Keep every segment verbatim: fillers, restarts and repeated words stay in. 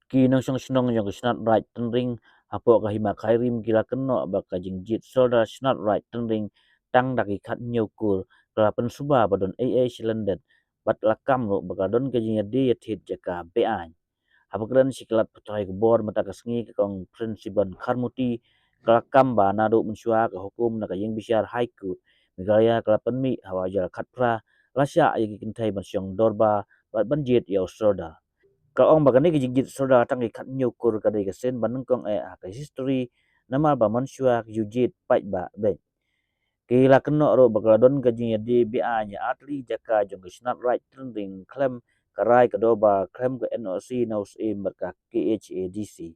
Ki nongshong shnong jong ka Shnat Raid Tynring hapoh ka Hima Khyrim ki la kynnoh ba ka jingjied sordar Shnat Raid Tynring tang da ki khathynñiew kur ka la pynsuba ba don ei ei shi lyndet, bad la kam ruh ba ka don ka jingïadie ïathied jaka be-aiñ. Haba kren sha ki lad pathai khubor mynta ka sngi, ka Kong Prynsiban Kharmuti ka la kam ba naduh mynshuwa ka hukum na ka ïingbishar High Court Meghalaya ka la pynmih ha u hajar khatphra, la shah ïa ki kynthei ban shong dorbar bad ban jied ïa u sordar. Ka ong ba kane ka jingjied sordar tang ki khathynñiew kur ka dei ka sien ba nyngkong eh ha ka history, namar ba mynshuwa ki ju jied paidbah beit. Ki la kynnoh ruh ba ka la don ka jingïadie be-aiñ ïa artylli jaka jong ka Shnat Raid Tynring khlem ka rai ka dorbar, khlem ka N O C na u Syiem bad ka K H A D C.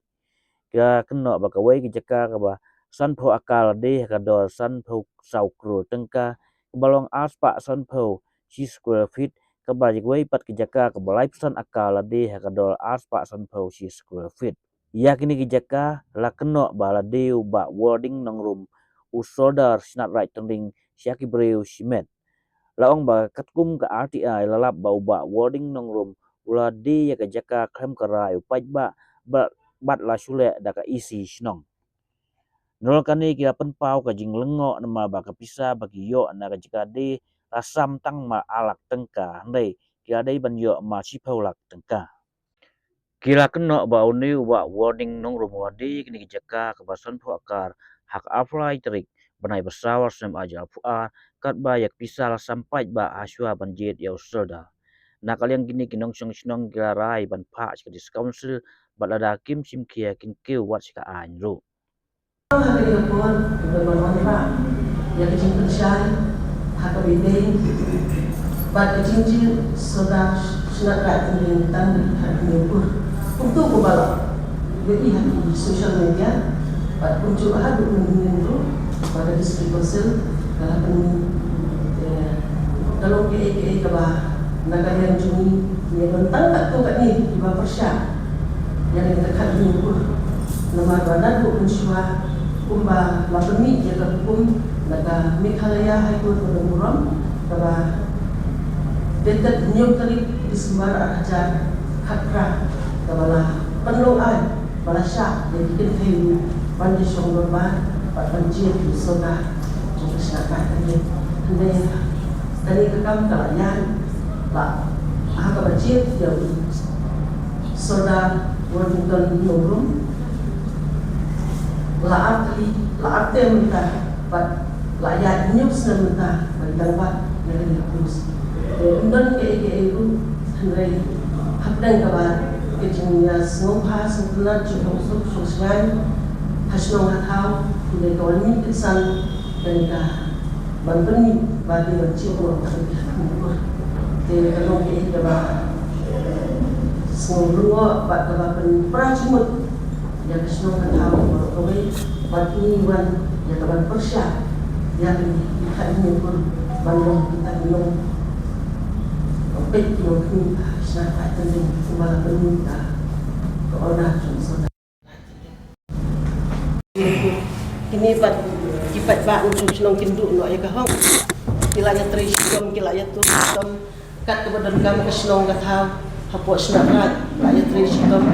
Ki la kynnoh ba kawei ka jaka kaba sanphew akar la die ha ka dor sanphew saw klur tyngka, kaba long arspah sanphew shi square feet, kaba kawei pat ka jaka kaba laiphew san akar la die ha ka dor arspah sanphew shi square feet. Ïa kine ki jaka la kynnoh ba la die u Bah Warding Nongrum, u sordar Shnat Raid Tynring, sha ki briew shimet. La ong ba katkum ka R T I la lap ba u Bah Warding Nongrum u la die ïa ka jaka khlem ka rai u paidbah, ba, bad la shu leh da ka E C shnong. Nalor kane ki la pynpaw ka jinglyngngoh namar ba ka pisa ba ki ïoh na ka jaka die la sam tang mar ar lak tyngka, hynrei ki la dei ban ïoh mar shiphew lak tyngka. Ki la kynnoh ba une u Bah Warding Nongrum u la die ïa kine ki jaka kaba sanphew akar ha ka arphew lai tarik bnai ba saw snem ar hajar arphew ar, katba ïa ka pisa la sam paidbah ha shuwa ban jied ïa u sordar. Na ka liang kine ki nongshong shnong ki la rai ban phah sha ka District Council, bad lada kim shim khia kin kiew wat sha ka aiñ ruh. Ha kane ka por, ngi ban wanrah ïa ka jingpynshai ha kaba ïadei bad ka jingjied sordar Shnat Raid Tynring tang da ki khathynñiew kur. Kumto kumba la ïohi ha ki social media, bad kumjuh haduh mynhynnin ruh ba ka District Council ka la pynmih, eh, ka long kaei kaei kaba na ka liang jong ngi, ngi don tang katto katne kiba pyrshah ïa kane ka khathynñiew kur. Namar ba naduh mynshuwa kumba la pynmih ïa ka hukum na ka Meghalaya High Court ba don burom, kaba dated hynñiew tarik December ar hajar khatphra, kaba la pynlong aiñ ba la shah ïa ki kynthei ruh ban ïashong dorbar bad ban jied ïa u sordar jong ka Shnat Raid Tynring. Hynrei kane ka kam ka la ïaid, la ha kaba jied ïa u Sordar Wellington Nongrum la artylli, la arter mynta bad la ïaid hynñiew snem mynta ba ki dang wad na kane ka post. Te ym don kaei kaei ruh, hynrei hapdeng kaba ka jingïasngewbha sngewtynnat jong u suk suk sngewbha ha shnong ha thaw, hynrei ka wan mih kynsan kane ka ban pynmih ba dei ban jied noh ka dei ka kur. Te ka long kaei kaba sngewlyngngoh bad kaba pynpra jingmut ïa ka shnong ka thaw baroh kawei, bad ngi wan ïa ka ban pyrshah ïa kine ki khathynñiew kur ban long kita ki nong peit ki nongkhmih ha ka Shnat Raid Tynring kumba la pynmih ka order jong u Sordar. Kine pat ki paidbah nongshong shnong kin duh noh ïa ka hok. Ki la ïatrei shitom, ki la ïathuh shitom. Kat kaba donkam ka shnong ka thaw hapoh Shnat Raid, la ïatrei shitom.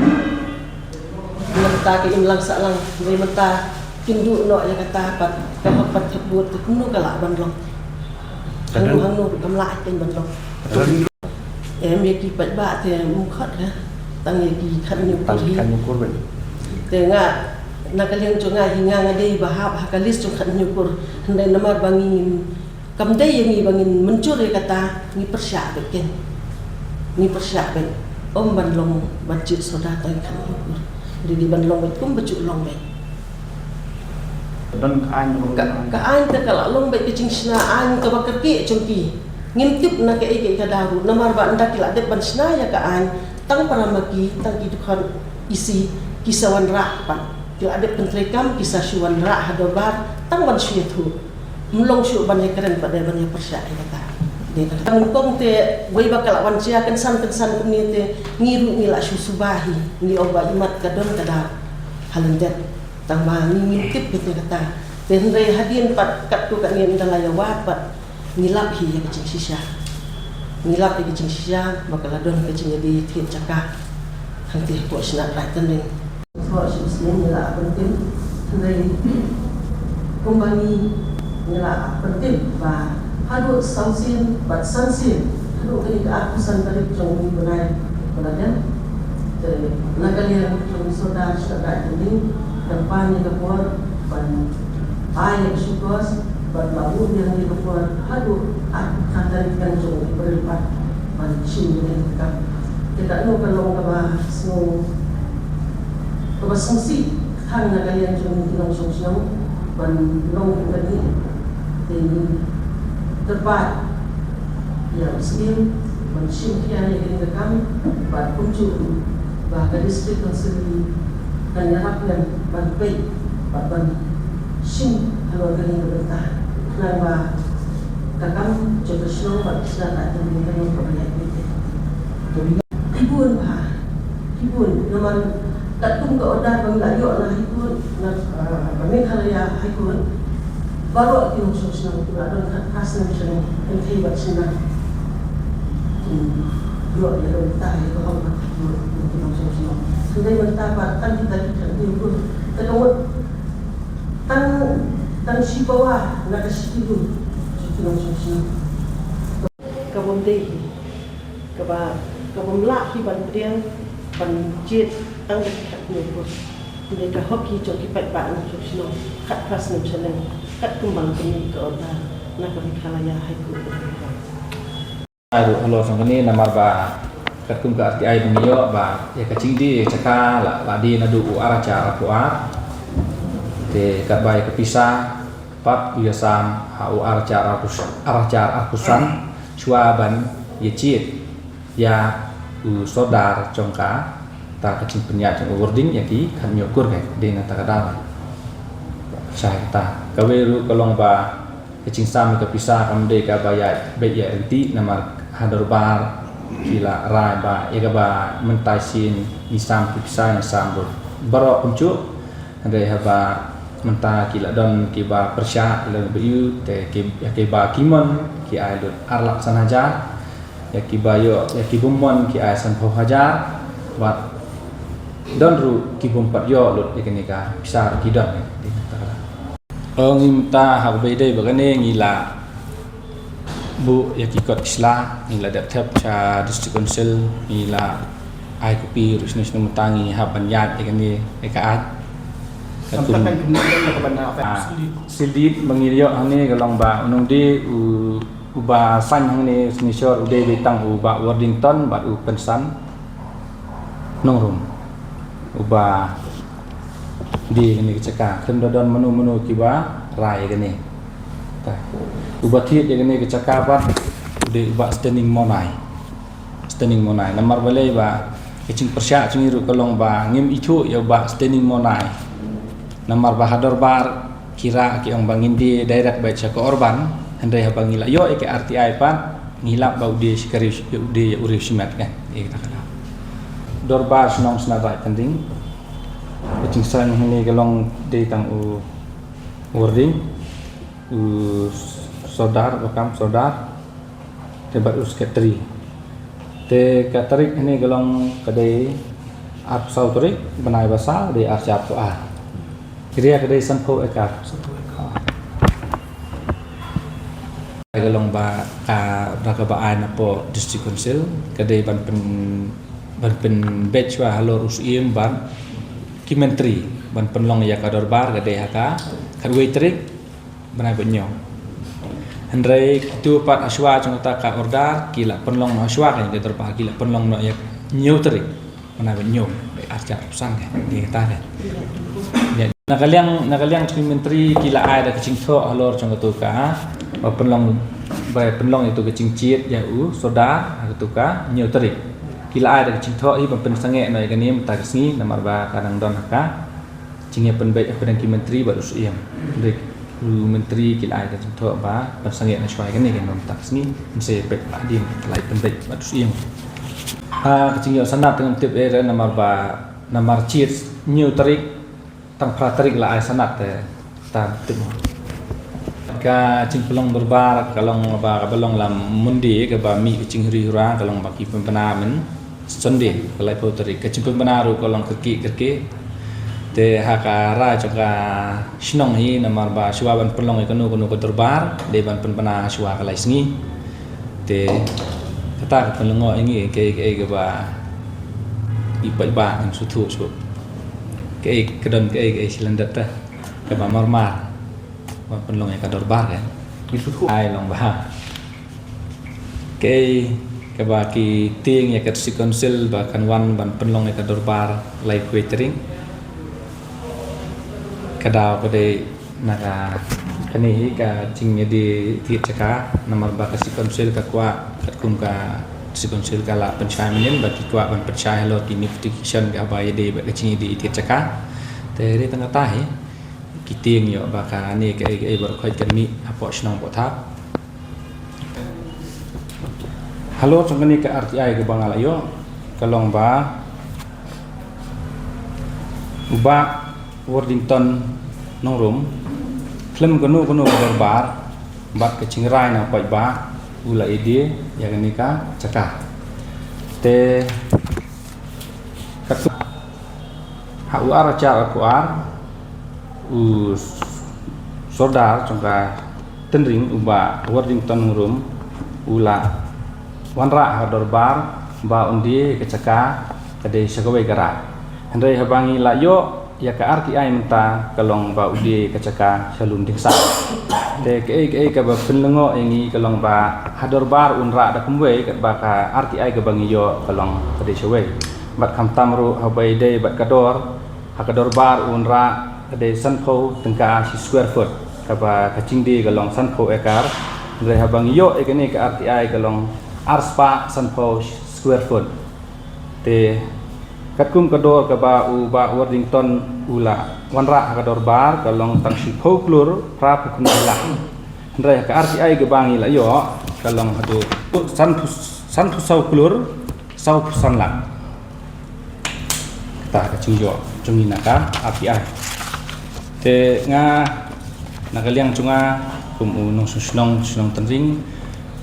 Mynta ka imlang sahlang, hynrei mynta kin duh noh ïa kata pat, ka hok pat thep bud te kumno ka lah ban long. Hangno hangno ruh kam lah ïa ka ban long. Em, ïa ki paidbah te ym khot ka, tang ïa ki khathynñiew kur hi. Te nga, na ka liang jong nga hi, nga nga dei ba hap ha ka list jong khathynñiew kur. Hynrei namar ba ngi, kam dei ïa ngi ba ngin mynjur ïa kata, ngi pyrshah beit kein. Ngi pyrshah beit. Ym ban long, ban jied sordar tang ïa khathynñiew kur. Dei ban long beit kumba ju long beit. Don ka aiñ ruh. Ka, ka aiñ te ka la long beit ka jingshna aiñ kaba kyrkieh jong ki. Ngim tip na kaei kaei ka daw ruh, namar ba ynda ki la dep ban shna ïa ka aiñ, tang para ma ki, tang ki dkhot E C, ki sa wanrah pat. Ki la dep pyntreikam, ki sa shu wanrah ha dorbar, tang ban shu ïathuh. Ym long shuh ban ïakren pat de ban ïapyrshah ïa kata. Dei kata. Nyngkong te, wei ba ka la wan jia kynsan kynsan kumne te, ngi ruh ngi la shu suba hi, ngi ong ba imat ka don ka daw ha lyndet. Tang ba ngi ngim tip beit ïa kata. Te hynrei hadien pat katto katne ynda la ïa wad pat ngi lap hi ïa ka jingshisha. Ngi lap ïa ka jingshisha ba ka la don ka jingïadie thied jaka. Te ko sna ka tending. Ko shi sien ngi la pyntim. Hynrei kumba ngi ngi la pyntim ba haduh saw sien bad san sien haduh kane ka arphew san tarik jong u bnai ba la dep. Te na ka liang jong u Sordar sna ka tending, kan pan ïa ka por ban ai ïa ka shukor bad la buh ïa ka por haduh arphew san tarik kan jong u April pat ban shim ïa ka kam. Te katno ka long kaba sngew, kaba sngewsih than na ka liang jong ngi ki nongshong shnong ban long kum kane. Te ngi kyrpad ïa u Syiem ban shim khia ïa kane ka kam bad kumjuh ba ka District Council kan ïarap lem ban peit bad ban shim halor kane ka bynta. Khnang ba ka kam jong ka shnong bad ka shnong ka kan long kaba ïaid beit. Ki bun bha, ki bun, namar katkum ka order ba ngi la ïoh na High Court, na, ah, na Meghalaya High Court, baroh ki nongshong shnong ki la don khatphra snem shnong, kynthei bad shnong. Ïoh ïa ka bynta ïa ka hok bad ki nongshong shnong. Hynrei mynta pat tang kita ki kynthei bun, ka dang tang, tang shi pawa na ka shi kilo ki nongshong shnong. Ka bym dei hi. Kaba, kaba ym lah hi ban pdiang, ban jied tang da ki khatnïew kur. Hynrei ka hok hi jong ki paidbah nongshong shnong khatphra snem shaneng, katkum ba la pynmih ka order na ka Meghalaya High Court. Ai ruh halor jong kane namar ba katkum ka R T I ba ngi ïoh ba ïa ka jingdie jaka la, la die naduh u ar hajar arphew ar. Te katba ïa ka pisa pat u ïasam ha u ar hajar arphew, ar hajar arphew san shuwa ban ïa jied ïa u Sordar jong kata ka jingpynïaid jong u Warding ïa ki khatnïew kur, ka dei na kata ka daw. Shai kata. Kawei ruh ka long ba ka jingsam ïa ka pisa kam dei kaba ïaid beit ïaid ryntih namar ha dorbar ki la rai ba ïa kaba mynta sien ngi sam ki pisa ngi sam ruh baroh kumjuh. Hynrei haba mynta ki la don kiba pyrshah, ki la don ba ïoh, te ki, ïa kiba ki mon ki ai lut ar lak san hajar, ïa kiba ïoh, ïa ki bym mon ki ai sanphew hajar, bad don ruh ki bym pat ïoh lut ïa kane ka pisa ruh ki don. Ong mynta haba ïadei bad kane ngi la buh ïa ki kot ki sla, ngi la dep thep sha District Council, ngi la ai kopi ruh shisha, shisha mynta ngi hap ban ïaid ïa kane ïa ka aiñ. Ka kum, ah, sildit ba ngi ïoh hangne ka long ba u nongdie u, uba sign hangne signature u dei beit tang u Bah Worthington bad u Pynsan Nongrum. Uba die kane ka jaka, khlem da don mano mano kiba rai ïa kane. Uba thied ïa kane ka jaka pat u dei u Bah Standing Monai. Standing Monai. Namar balei ba ka jingpyrshah jong ngi ruh ka long ba ngim ithuh ïa u Bah Standing Monai. Namar ba ha dorbar ki rah ki ong ba ngin die direct beit sha ka Urban, hynrei haba ngi la ïoh ïa ka R T I pat ngi lap ba u die shi ka riew, u die ïa u riew shimet kan. Ïa kata ka daw. Dorbar shnong Sna Raid Pending. Ka jingsign hangne ka long dei tang u Worthing, u Sordar, ba kam Sordar, te bad u Secretary. Te ka tarik hangne ka long ka dei arphew saw tarik bnai ba saw, dei ar hajar arphew ar. Area ka dei sanphew ekar. Ka long ba ka, da kaba ai na pdeng District Council ka dei ban pyn, ban pynbeit shuwa halor u Syiem bad ki Myntri ban pynlong ïa ka dorbar ka dei ha ka khatwei tarik bnai ba hynñiew. Hynrei kito pat hashwa jong kata ka order ki la pynlong noh hashwa ka dorbar, ki la pynlong noh ïa hynñiew tarik bnai ba hynñiew, ar hajar arphew san ka, dei kata ka. Ïa, na ka liang, na ka liang jong ki Myntri ki la ai da ka jingthoh halor jong kato ka, ba pynlong, ba pynlong ïa kato ka jingjied ïa u Sordar ha kato ka hynñiew tarik. Ki la ai da ka jingthoh hi ban pynsangeh noh ïa kane mynta ka sngi namar ba ka dang don ha ka jingïapynbeit hapdeng ki Myntri bad u Syiem. Hynrei u Myntri ki la ai ka jingthoh ba pynsangeh noh shuwa ïa kane, kan ym tak sngi, ngin sa ïa peit hadien ka la ïapynbeit bad u Syiem. Ha ka jingïoh sanad te ngam tip eh re namar ba, namar jied hynñiew tarik, tang phra tarik la ai sanad te tam tip mo. Ka jingpynlong dorbar ka long ba, kaba long la Monday, kaba mih ka jinghuri hura ka long ba ki pynbna mynta Sunday, ka laiphew tarik. Ka jingpynbna ruh ka long kyrkieh kyrkieh. Te ha ka rai jong ka shnong hi, namar ba shuwa ban pynlong ïa kano kano ka dorbar, dei ban pynbna shuwa ka lai sngi. Te kata ka pynlyngngoh ïa ngi kaei kaei kaba i paidbah ngin sngewthuh shuh. Kaei ka don kaei kaei shi lyndet te kaba marmar ban pynlong ïa ka dorbar, kan. Ngi sngewthuh. Ai long ba kaei kaba ki tieng ïa ka District Council ba kan wan ban pynlong ïa ka dorbar laiphew tarik. Ka daw ka dei na ka, kane hi ka jingïadei thied jaka, namar ba ka District Council ka kwah, katkum ka District Council ka la pynshai mynnin ba ki kwah ban pynshai halor ki notification kaba ïadei bad ka jingïadei thied jaka. Te dei tang kata hi ki tieng ïoh ba kane kaei kaei baroh khoit kan mih hapoh shnong hapoh thap. Halor jong kane ka R T I kaba nga la ïoh, ka long ba u Bah Worthington Nongrum, khlem kano kano ka dorbar bad ka jingrai na paidbah, u la ïadei ïa kane ka jaka. Te katkum ha u ar hajar arphew ar, u Sordar jong ka Tynring, u Bah Worthington Nongrum, u la wanrah ha ka dorbar ba un die ka jaka ka dei sha kawei ka rai. Hynrei haba ngi la ïoh ïa ka R T I mynta, ka long ba u die ka jaka sha Lumdingsah. Te kaei kaei kaba pynlyngngoh ïa ngi ka long ba ha dorbar un rah da kumwei, katba ka R T I kaba ngi ïoh ka long ka dei shawei. Bad khamtam ruh haba ïadei bad ka dor, ha ka dorbar un rah ka dei sanphew tyngka shi square foot, kaba ka jingdie ka long sanphew ekar. Hynrei haba ngi ïoh ïa kane ka R T I ka long arspah sanphew square foot. Te katkum ka dor kaba u Bah Worthington u la wanrah ha ka dorbar, ka long tang shiphew klur phraphew khyndai lak. Hynrei ha ka R T I kaba ngi la ïoh, ka long haduh sanphew, sanphew saw klur sawphew san lak. Kata ka jingïoh jong ngi na ka R T I. Te nga, na ka liang jong nga kum u nongshong shnong, shnong Tynring,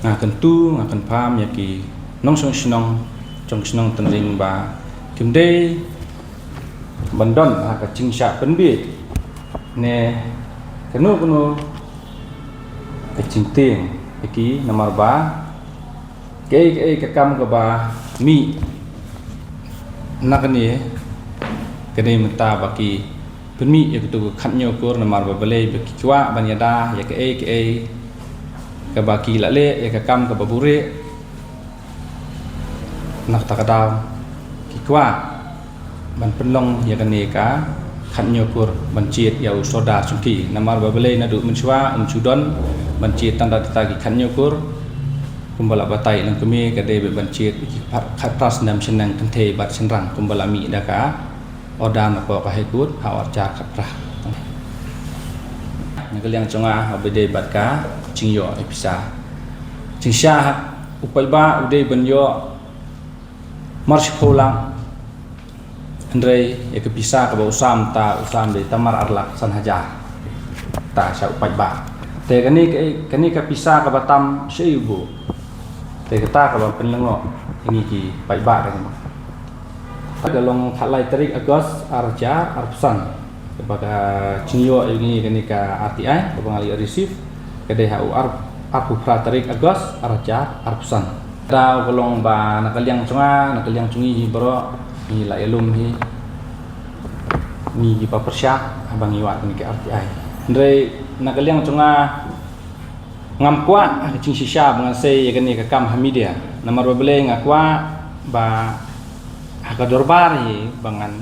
nga kyntu, nga kynpham ïa ki nongshong shnong jong shnong Tynring ba kim dei ban don ha ka jingshah pynbiej ne kano kano ka jingtieng ïa ki, namar ba kaei kaei ka kam kaba mih na kane, kane mynta ba ki pynmih ïa kito ki khathynñiew kur, namar ba balei, ba ki kwah ban ïada ïa kaei kaei kaba ki la leh, ïa ka kam kaba buhrieh. Na kata ka daw ki kwah ban pynlong ïa kane ka khathynñiew kur ban jied ïa u Sordar jong ki, namar ba balei, naduh mynshuwa um ju don ban jied tang da kita ki khathynñiew kur. Kumba la batai lem kmie, ka dei ban jied ki khatphra snem shaneng kynthei bad shynrang, kumba la mih da ka order napoh ka High Court ha u ar hajar khatphra. Na ka liang jong nga, haba ïadei bad ka jingïoh ïa pisa, jingshisha u paidbah u dei ban ïoh mar shiphew lak. Hynrei ïa ka pisa kaba u sam, ta u sam dei ta mar ar lak san hajar ta sha u paidbah. Te kane ka, kane ka pisa kaba tam shaei u buh? Te kata kaba pynlyngngoh ïa ngi ki paidbah, ka long khatlai tarik August ar hajar arphew san. Kaba ka jingïoh ïa ngi kane ka R T I kaba nga la ïoh receive ka dei ha u ar, arphew phra tarik August ar hajar arphew san. Daw ka long ba na ka liang jong nga, na ka liang jong ngi hi baroh, ngi la ïalum hi, ngi kiba pyrshah haba ngi wad kane ka R T I. Hynrei na ka liang jong nga, ngam kwah ha ka jingshisha ba ngan sei ïa kane ka kam ha media, namar ba balei, nga kwah ba ha ka dorbar hi ba ngan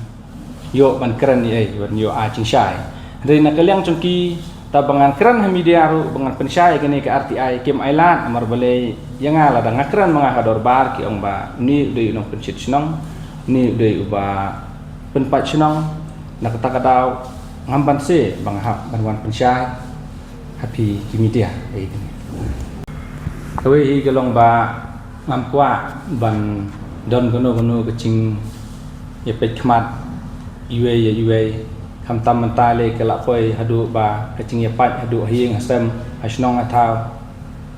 ïoh ban kren ïa ei, ban ïoh ai jingshai. Hynrei na ka liang jong ki, ta ba ngan kren ha media ruh ba ngan pynshai ïa kane ka R T I, kim ailad, namar balei, ïa nga lada nga kren ma nga ha ka dorbar, ki ong ba une u dei u nongpynshit shnong, une u dei uba pynpait shnong. Na kata ka daw ngam banse ba nga hap ban wan pynshai ha phi ki media. Ei, kawei hi ka long ba ngam kwah ban don kano kano ka jingïapeit khmat iwei ïa iwei. Khamtam mynta lei ka la poi haduh ba ka jingïapait haduh ha ïing ha sem, ha shnong ha thaw,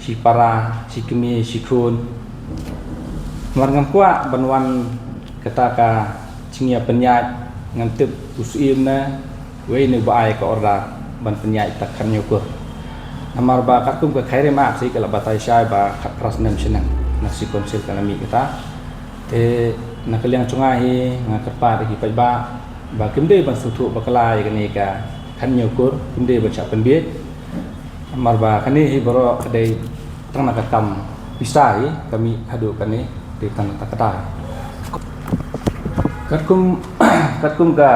shi para, shi kmie, shi khun. Namar ngam kwah ban wan kata ka jingïapynïaid, ngam tip u Syiem ne wei ne ba ai ka order ban pynïaid ta ka khadhynñiewkur. Namar ba katkum ka Khyrim Act hi ka la batai shai ba khatphra snem shaneng na City Council ka la mih kata. Te na ka liang jong nga hi nga kyrpad ïa ki paidbah ba kim dei ban sngewthuh bakla ïa kane ka khadhynñiewkur, kim dei ban shah pynbiej. Namar ba kane hi baroh ka dei tang na ka kam pisa hi ka mih haduh kane, dei tang na ka kata. Katkum katkum ka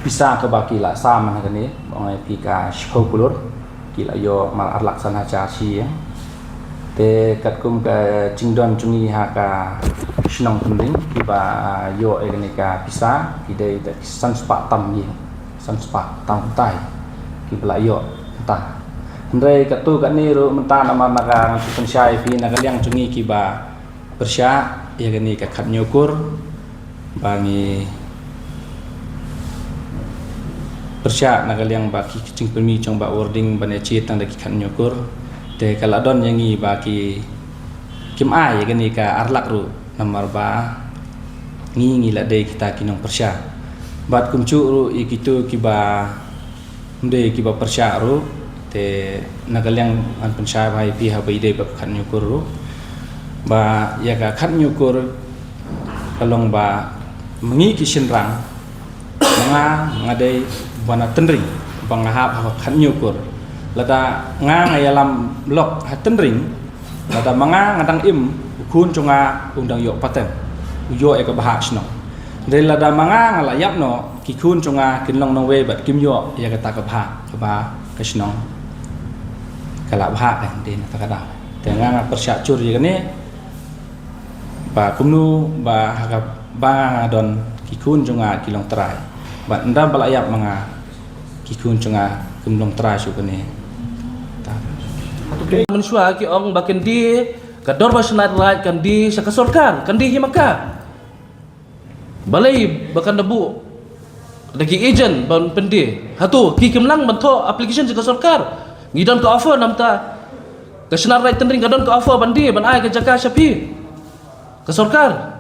pisa kaba ki la sam ha kane, ba ong ïa phi ka shiphew klur ki la ïoh mar ar lak san hajar shi ïing. Te katkum ka jingdon jong ngi ha ka shnong Tynring kiba ïoh ïa kane ka pisa ki dei ta ki san spah tam ïing, san spah tam tai kiba la ïoh ta. Hynrei katto katne ruh mynta namar na ka ngan shu pynshai ïa phi na ka liang jong ngi kiba pyrshah ïa kane ka khadhynñiewkur ba ngi pyrshah na ka liang ba ki jingpynmih jong ba wording ban ïa jied tang da ki khadhynñiewkur. Te ka la don ïa ngi ba ki kim ai ïa kane ka ar lak ruh namar ba ngi ngi la dei kita ki nongpyrshah. Bad kumjuh ruh ïa kito kiba ym dei kiba pyrshah ruh, te na ka liang ngan pynshai bha ïa phi haba ïadei bad ka khadhynñiewkur ruh ba ïa ka khadhynñiewkur ka long ba ma ngi ki shynrang, ma nga nga dei ba na Tynring ba nga hap ha ka khadhynñiewkur. Lada nga nga ïalam lok ha Tynring, lada ma nga nga dang im, u khun jong nga u dang ïoh paten, u ïoh ïa ka bhah shnong. Hynrei lada ma nga nga la ïap noh, ki khun jong nga kin long nongwei bad kim ïoh ïa kata ka bhah kaba ka shnong ka la bhah kan dei na kata ka daw. Te nga nga pyrshah jur ïa kane ba kumno ba ha kaba nga don ki khun jong nga ki long trai, bad ynda ba la ïap ma nga ki khun jong nga kim long trai shuh kane. Mynshuwa ki ong ba kan die ka dorbar shnat raij kan die sha ka sorkar, kan die hi ma ka. Balei ba kan da buh da ki agent ban pyndie? Hato ki kim nang ban thoh application sha ka sorkar? Ngi don ka offer namar ka shnat raij Tynring ka don ka offer ban die ban ai ka jaka sha phi, ka sorkar.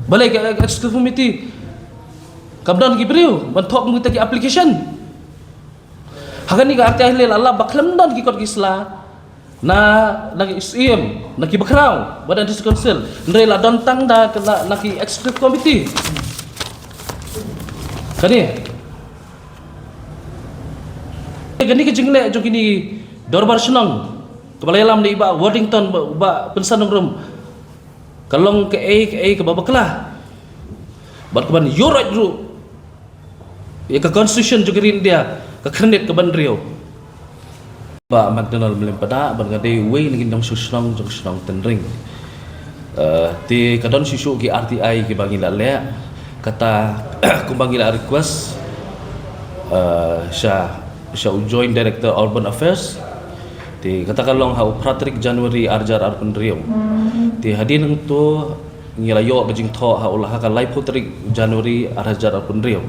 Balei ka executive committee kam don ki briew ban thoh kum kita ki application? Ha kane ka R T I hi la lap ba khlem don ki kot ki sla na, na ki Syiem, na ki bakhraw ba don District Council, hynrei la don tang da na, na ki executive committee. Kane kane ka jingleh jong kine ki dorbar shnong kaba la ïalam da i Bah Worthington, Bah, Bah Pynsan Nongrum, ka long kaei kaei kaba bakla bad kaban ïuhroit ruh ïa ka constitution jong ka ri India, ka khyrnit kaba hynriew. Bah McDonald Mlien Padah, bad nga dei uwei na ki nongshong shnong jong shnong Tynring. Eh, te ka don shuh shuh ki R T I kiba ngi la leh, kata kumba ngi la request, eh, sha, sha u Joint Director Urban Affairs. Te kata ka long ha u phra tarik January ar hajar arphew hynriew. Te hadien nangto ngi la ïoh ka jingthoh ha u la ha ka laiphew tarik January ar hajar arphew hynriew.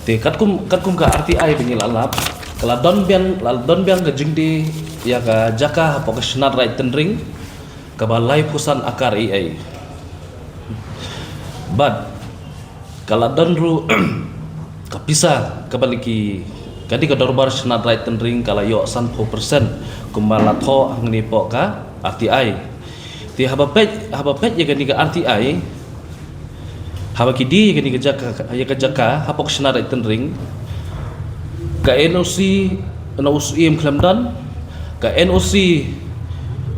Te katkum, katkum ka R T I ba ngi la lap, ka la don biang, la don biang ka jingdie ïa ka jaka hapoh ka shnat raij Tynring kaba laiphew san akar eiei. Bad ka la don ruh ka pisa kaba la ki, ka dei ka dorbar shnat raij Tynring ka la ïoh sanphew percent kumba la thoh hangne hapoh ka R T I. Te haba peit, haba peit ïa kane ka R T I, haba ki die ïa kane ka jaka, ïa ka jaka hapoh ka shnat raij Tynring, ka N O C na u Syiem khlem don, ka N O C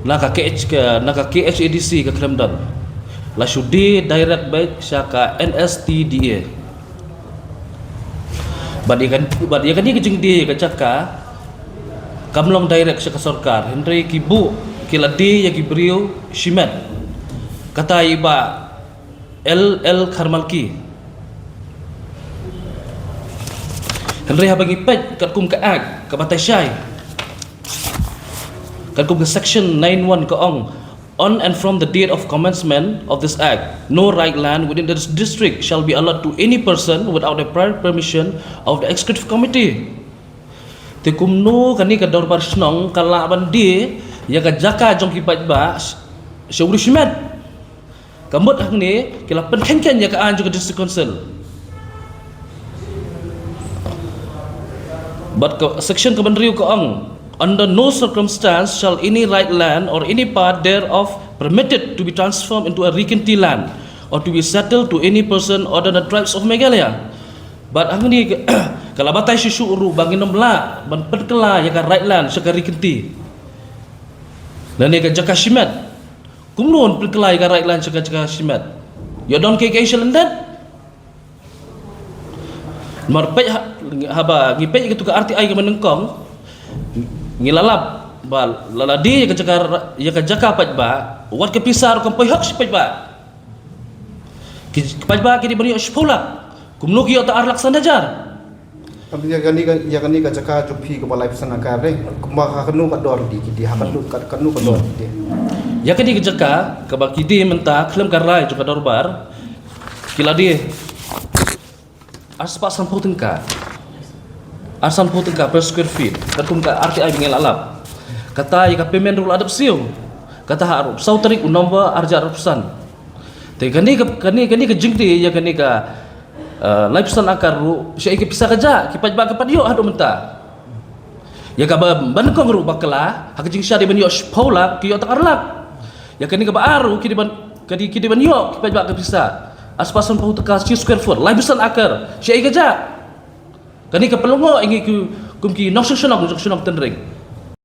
na ka K H, ka, na ka K H A D C ka khlem don. La shu die direct beit sha ka N S T D A. Bad ïa kan, bad ïa kane ka jingdie ïa ka jaka kam long direct sha ka sorkar, hynrei ki buh, ki la die ïa ki briew shimet. Kata i Bah L L Kharmalki. Hynrei haba ngi peit katkum ka Act kaba tashai, katkum ka section nine one ka ong, "On and from the date of commencement of this Act, no right land within this district shall be allotted to any person without the prior permission of the Executive Committee." Te kumno kane ka dorbar shnong ka lah ban die ïa ka jaka jong ki paidbah sha u ri shimet. Ka mut hangne ki la pynkheiñ kheiñ ïa ka aiñ jong ka District Council. Bad ka section kaba hynriew ka ong, under no circumstance shall any right land or any part thereof permitted to be transformed into a ri kynti land or to be settled to any person other than the tribes of Meghalaya. Bad hangne ka, ka la batai shisha ruh ba ngin ym lah ban pynkylla ïa ka right land sha ka ri kynti lane ka jaka shimet. Kumno pynkylla ïa ka right land sha ka jaka shimet? Ïa don kaei kaei sha lyndet? Namar peit ha, haba ngi peit ïa katu ka R T I kaba nyngkong, ngi la lap ba la lade ïa ka jaka, ïa ka jaka paidbah, wat ka pisa ruh kam poi hok sha paidbah. Ki paidbah ki dei ban ïoh shiphew lak. Kumno ki ïoh ta ar lak san hajar? Ïa kane ka, ïa kane ka jaka jong phi kaba laiphew san akar, eh, kumba ha kano ka dor ki dei, ha kano ka, kano ka dor ki dei? Ïa kane ka jaka kaba ki dei mynta khlem ka rai jong ka dorbar, ki la dei ar spah sanphew tyngka. Ar sanphew tyngka per square feet. Katkum ka R T I ba ngi la lap. Kata ïa ka payment ruh la dep siew. Kata ha arphew saw tarik u November ar hajar arphew san. Te kane ka, kane, kane ka jingdei ïa kane ka, eh, laiphew san akar ruh, shaei ka pisa ka jah, ki paidbah ki pat ïoh haduh mynta. Ïa kaba nyngkong ruh bakla, ha ka jingshah dei ban ïoh shiphew lak, ki ïoh tang ar lak. Ïa kane kaba ar ruh, ki dei ban, ki dei, ki dei ban ïoh, ki paidbah ka pisa. Ar spah sanphew tyngka shi square foot, laiphew san akar, shaei ka jah. Kane ka pynlyngngoh ïa ngi ki, kum ki nongshong shnong, nongshong shnong Tynring.